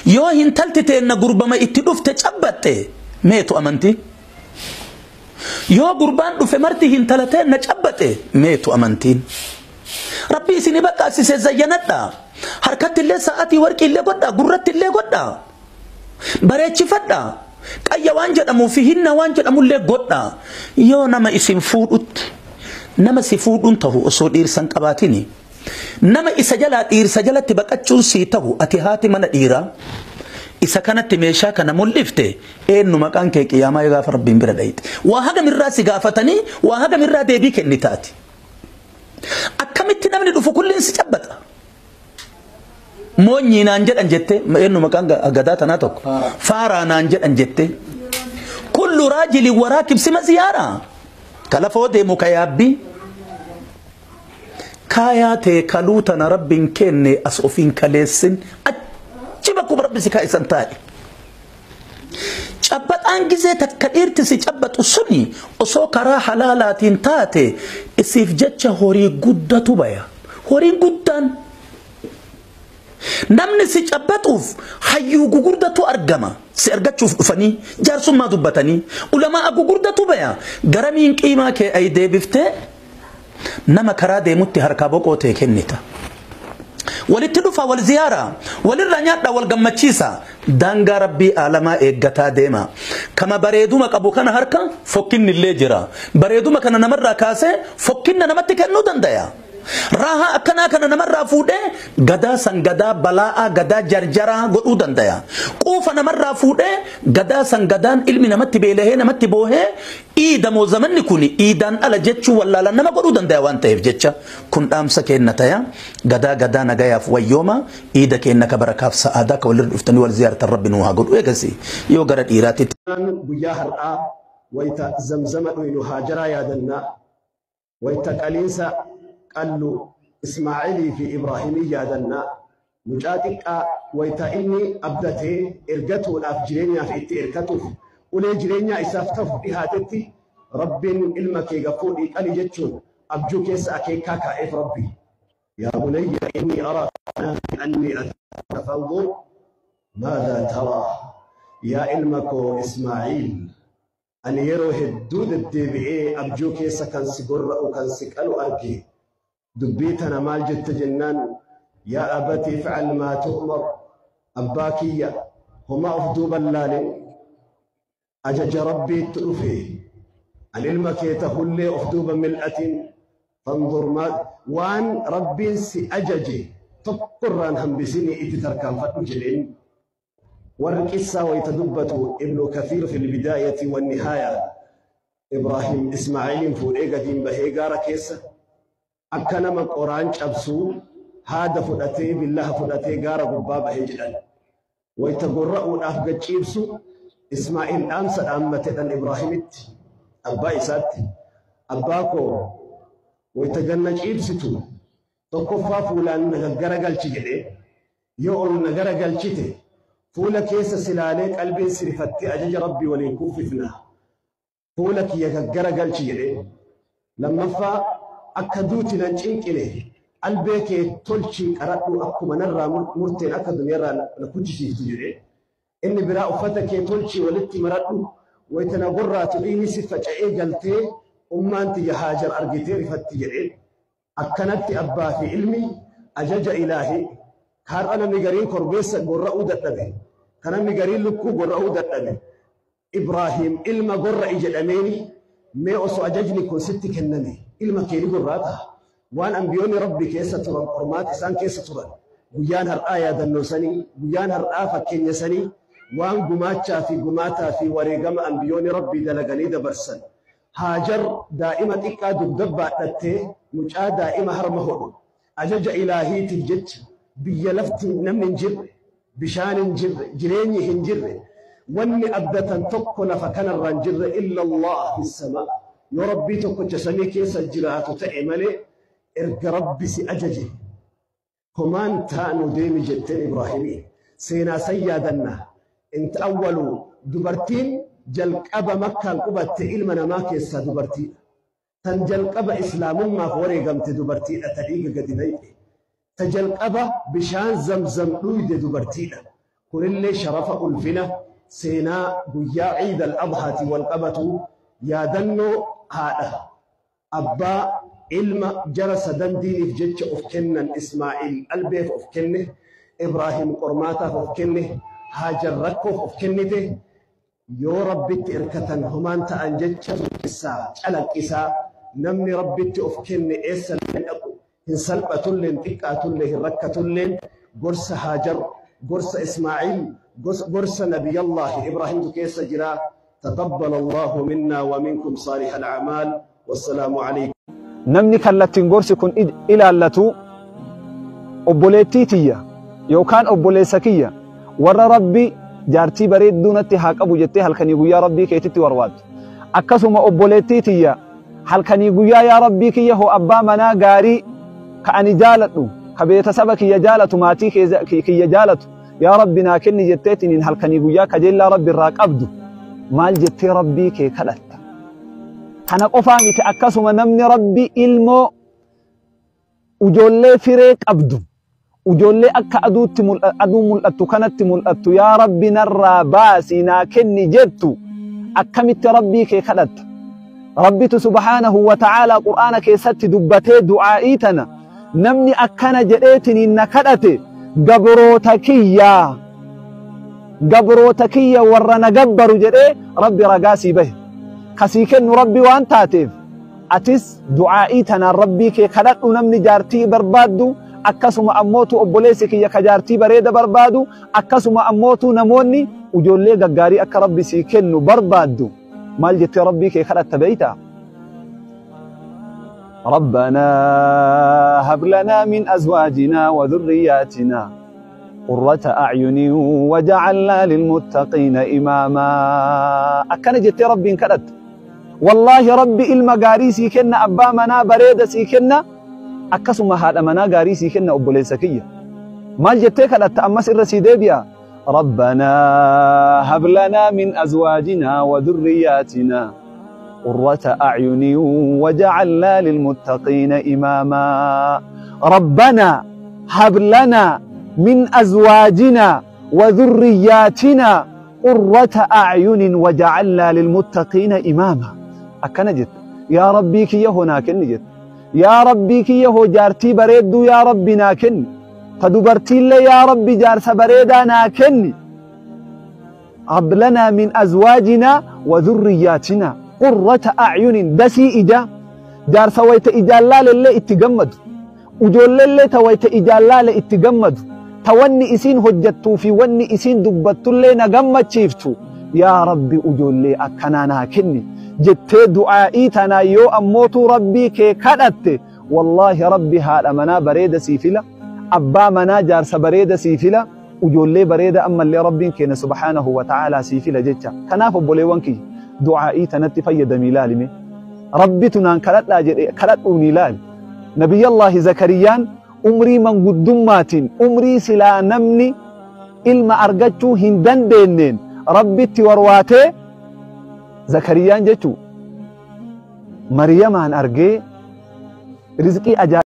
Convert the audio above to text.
Yoo hintalti teenna gurbama itti dhufte cabbatte meetu amantii? Yoo gurbaan dhufe marti hintala teenna cabbate meetu amantiin? Rabbi isinii baqqaasise zayyanadha. Harkatti illee sa'aatii warqii illee godhaa, gurratti illee godhaa. Bareechifadha. Qayya waan jedhamuu fi hinna waan jedhamullee godhaa. Yoo nama isin fuudhutti nama si fuudhuun tahu osoo dhiirsan qabaatini. Nama isa jalaa dhiirsa jalatti baqachuun sii tahu ati haati mana dhiiraa. Isa kanatti meeshaa kana mul'ifte eenyu maqaan kee qiyaamaa gaafa rabbiin bira dhayite. Waa hagamirraa si gaafatanii waa hagamirraa deebii kennitaati. Akkamitti namni dhufu kulliin si cabbata. Moonyii naan jedhan jette eenyu maqaan gadaa tanaa tokko. Faaraa naan jedhan jette. Kullu raajili waraakib sima ziyaaraa. Kalafoo deemu ka yaabbii. Kaayaa tee kaluu tana rabbiin kenne as ofiin kaleessin achi bakkuma rabbi si kaa'isan taa'e. Cabbaxaan gizee takka dhiirti si cabbaxu suni osoo karaa halaalaatiin taate isiif jecha horii guddatu baya. Horiin guddaan namni si cabbaxuuf hayyuu gugurdatu argama. Si argachuuf dhufanii jaarsummaa dubbatanii ulamaa gugurdatu baya. Garamiin qiimaa kee ay deebiftee nama karaa deemutti harkaa boqoo ta'e kennita. Walitti dhufa wal ziyaaraa walirra nyaadha wal gammachiisa daangaa rabbii aalamaa eeggataa deema. Kama bareeduma qabu kana harka fokkinni illee jira. Bareeduma kana namarraa kaasee fokkinna namatti kennuu danda'a. Raahaa akkanaa kana namarraa fuudhee gadaa san gadaa balaa'aa gadaa jarjaraa godhuu danda'a. Quufa namarraa fuudhee gadaa san gadaan ilmi namatti beelahee namatti boohee iidamoo zamanni kun iidaan ala jechuu wallaalaan nama godhuu danda'a waan ta'eef jecha kun dhaamsa keenna taya gadaa gadaa nagayaaf wayyooma iida keenna ka barakaaf sa'aadaa ka walirra dhuftanii wal ziyaartan rabbi nuu haa godhu eegasi yoo gara dhiiraatti. Guyyaa har'aa wayita zamzama dhuynu haajaraa yaadannaa wayita qaliinsa qallu Ismaa'ilii fi Ibraahimii yaadannaa mucaa xiqqaa wayita inni abdatee ergatuudhaaf jireenyaaf itti erkatuuf ulee jireenyaa isaaf ta'u dhihaatetti rabbiin ilma kee gafuudhii qali jechuun abjuu keessa akeekaa kaa'eef rabbi. Yaa bunayya inni araa anni ataka fanzur maadaa taraa yaa ilma koo Ismaa'iil ani yeroo hedduu deddeebi'ee abjuu keessa kan si gorra'u kan si qalu arge. Dubbii tana maal jette jennaan yaa abati ifcal maa tu'mar abbaa kiyya homaa of duuban laalin ajaja rabbiitti dhufe an ilma kee tahullee of duuba mil'atin fanzur maa waan rabbiin si ajaje tokkorraan hambisinii itti tarkaanfadhu jedheen. Warri qissaa wayita dubbatu Ibnu Kathiir fi lbidaayati wannihaaya Ibraahim Ismaa'iiliin fuudhee gadiin bahee gaara keessa akka nama qoraan cabsuu haada fudhatee billaha fudhatee gaara gubbaa bahee jedhan. Wayita gorra'uudhaaf gacciibsu Ismaa'iil dhaamsa dhaammatedhan Ibraahimitti abbaa isaatti. Abbaa koo wayita ganna ciibsitu tokkoffaa fuulaan na gaggaragalchi jedhee yoo ol na garagalchite fuula keessa silaalee qalbiin sirifattee ajaja rabbii waliin kuffifna. Fuula kiyya gaggaragalchi jedhee lammaffaa akka duuti nan cinqine albee kee tolchii qaradhu akkuma narraa murteen akka duniyaarraa na kuchisiiftu jedhee inni biraa uffata kee tolchii walitti maradhu wayita na gorraatu dhiigni si faca'ee galtee ummaan tiyya Haajar argitee rifatti jedhee akkanatti abbaa fi ilmi ajaja ilaahii har'a namni gariin korbeessa gorra'uu dadhabe kan namni gariin lukkuu gorra'uu dadhabe Ibraahim ilma gorra'i jedhameeni mee osoo ajajni kun sitti kenname ilma kee ni gorraata waan ambiyoonni rabbi keessa turan qormaata isaan keessa turan guyyaan har'aa yaadannoo sanii guyyaan har'aa fakkeenya sanii waan gumaachaa fi gumaataa fi wareegama ambiyoonni rabbii dalaganii dabarsan. Haajar daa'ima xiqqaa dugda baadhattee mucaa daa'ima harma hodhu ajaja ilaahiitiif jecha biyya lafti namni hin jirre bishaan hin jirre jireenyi hin jirre wanni abdatan tokko lafa kanarra hin jirre illa Allah fi samaa yoo rabbii tokkocha samii keessa jiraatu ta'e malee erga rabbi si ajaje homaan taanu deemi jetteen Ibraahimii seenaa san yaadanna inta awwalu dubartiin jalqaba makkaan qubatte ilma namaa keessaa dubartiidha. Tan jalqaba islaamummaaf wareegamte dubartiidha ta dhiiga gadi nayxe. Ta jalqaba bishaan zamzam dhuyde dubartiidha. Kunillee sharafa ulfina seenaa guyyaa Ciid al-Adhaati wal qabatu yaadannoo haadha abbaa ilma jara sadan diiniif jecha of kennan. Ismaa'il albeef of kenne, Ibraahim qormaataaf of kenne, Haajar rakkoof of kennite. Yoo Rabbitti irkatan homaan ta'an jecha keessaa calaqqisaa. Namni Rabbitti of kenne eessa illee dhaqu hin salphatullee, hin xiqqaatullee, hin rakkatullee. Gorsa Haajar, gorsa Ismaa'il, gorsa Nabiyallaahi Ibraahimtu keessa jira. تقبل الله منا ومنكم صالح الأعمال، والسلام عليكم. Namni kallattiin gorsi kun ilaallatu, obboleettii tiyya yookaan obboleessa kiyya, warra Rabbi jaartii bareedduu natti haa qabu jettee halkanii guyyaa Rabbii keetitti warwaattu, akkasuma obboleettii tiyya halkanii guyyaa yaa Rabbii kiyya hoo abbaa manaa gaarii ka ani jaaladhu, ka beetasaba kiyya jaalatu, maatii kiyya jaalatu yaa Rabbi naa kenni jetteetiniin halkanii guyyaa kajeellaa Rabbi irraa qabdu, maal jettee Rabbii kee kadhatta? Kana qofaa miti, akkasuma namni Rabbi ilmoo ujoollee firee qabdu, ujoollee akka aduutti aduu mul'attu kanatti mul'attu yaa Rabbi narraa baasi naa kenni jettu, akkamitti Rabbii kee kadhatta? Rabbitu subhaanahu wa ta'aalaa Qur'aana keessatti dubbatee du'aa'ii tana, namni akkana jedheetiniin na kadhate gabroota kiyyaa, gabroota kiyya warra na gabbaru jedhee Rabbi ragaa sii bahe. Kasii kennu Rabbi waan taateef, atis du'aa'ii tanaan Rabbii kee kadhadhu. Namni jaartii barbaaddu, akkasuma ammootu obboleessi kiyya ka jaartii bareeda barbaadu, akkasuma ammootu namoonni ijoollee gaggaarii akka Rabbi sii kennu barbaaddu, maal jettee Rabbii kee kadhatta beeytaa? ربنا هب لنا من أزواجنا وذرياتنا قرة أعين وجعلنا للمتقين إماما. Akkana jettee Rabbiin kadhatta. Wallaahi Rabbi ilma gaarii sii kenna, abbaa manaa bareeda sii kenna, akkasuma haadha manaa gaarii sii kenna. Obboleessa kiyya, maal jettee kadhatta? Ammas irra sii deebi'a. ربنا هب لنا من أزواجنا وذرياتنا قرة أعين وجعلنا للمتقين إماما. ربنا هب لنا من أزواجنا وذرياتنا قرة أعين وجعلنا للمتقين إماما. Akkana jetta. Yaa Rabbii kiyya hoo naa kenni jetta. Yaa Rabbii kiyya hoo jaartii bareedduu yaa Rabbi naa kenni, ta dubartiillee yaa Rabbi jaarsa bareedaa naa kenni. هب لنا من أزواجنا وذرياتنا قرة أعين, dasii ija, jaarsa wayta ijaan laalellee itti gammadu, ijoolleellee ta wayta ijaan laale itti gammadu, ta wanni isiin hojjettuu fi wanni isiin dubbattullee na gammachiiftu yaa Rabbi ijoollee akkanaa naa kenni jettee du'aa'ii tanaa yoo ammootuu Rabbii kee kadhatte, wallaahi Rabbi haadha manaa bareeda sii fila, abbaa manaa jaarsa bareeda sii fila, ijoollee bareeda ammallee Rabbiin keenya subhaanahu wa ta'aalaa sii fila jecha. Kanaaf obboleewwan kiyya, du'aa'ii tanatti fayyadamii ilaalime. Rabbitu naan kadhadhaa jedhe, kadhadhuun ilaali. Nabiyyallaahi Zakariyaan umrii manguddummaatiin, umrii silaa namni ilma argachuu hin dandeenyeen Rabbitti warwaatee, Zakariyaan jechuu Mariyamaan argee rizqii ajaa'ibaa.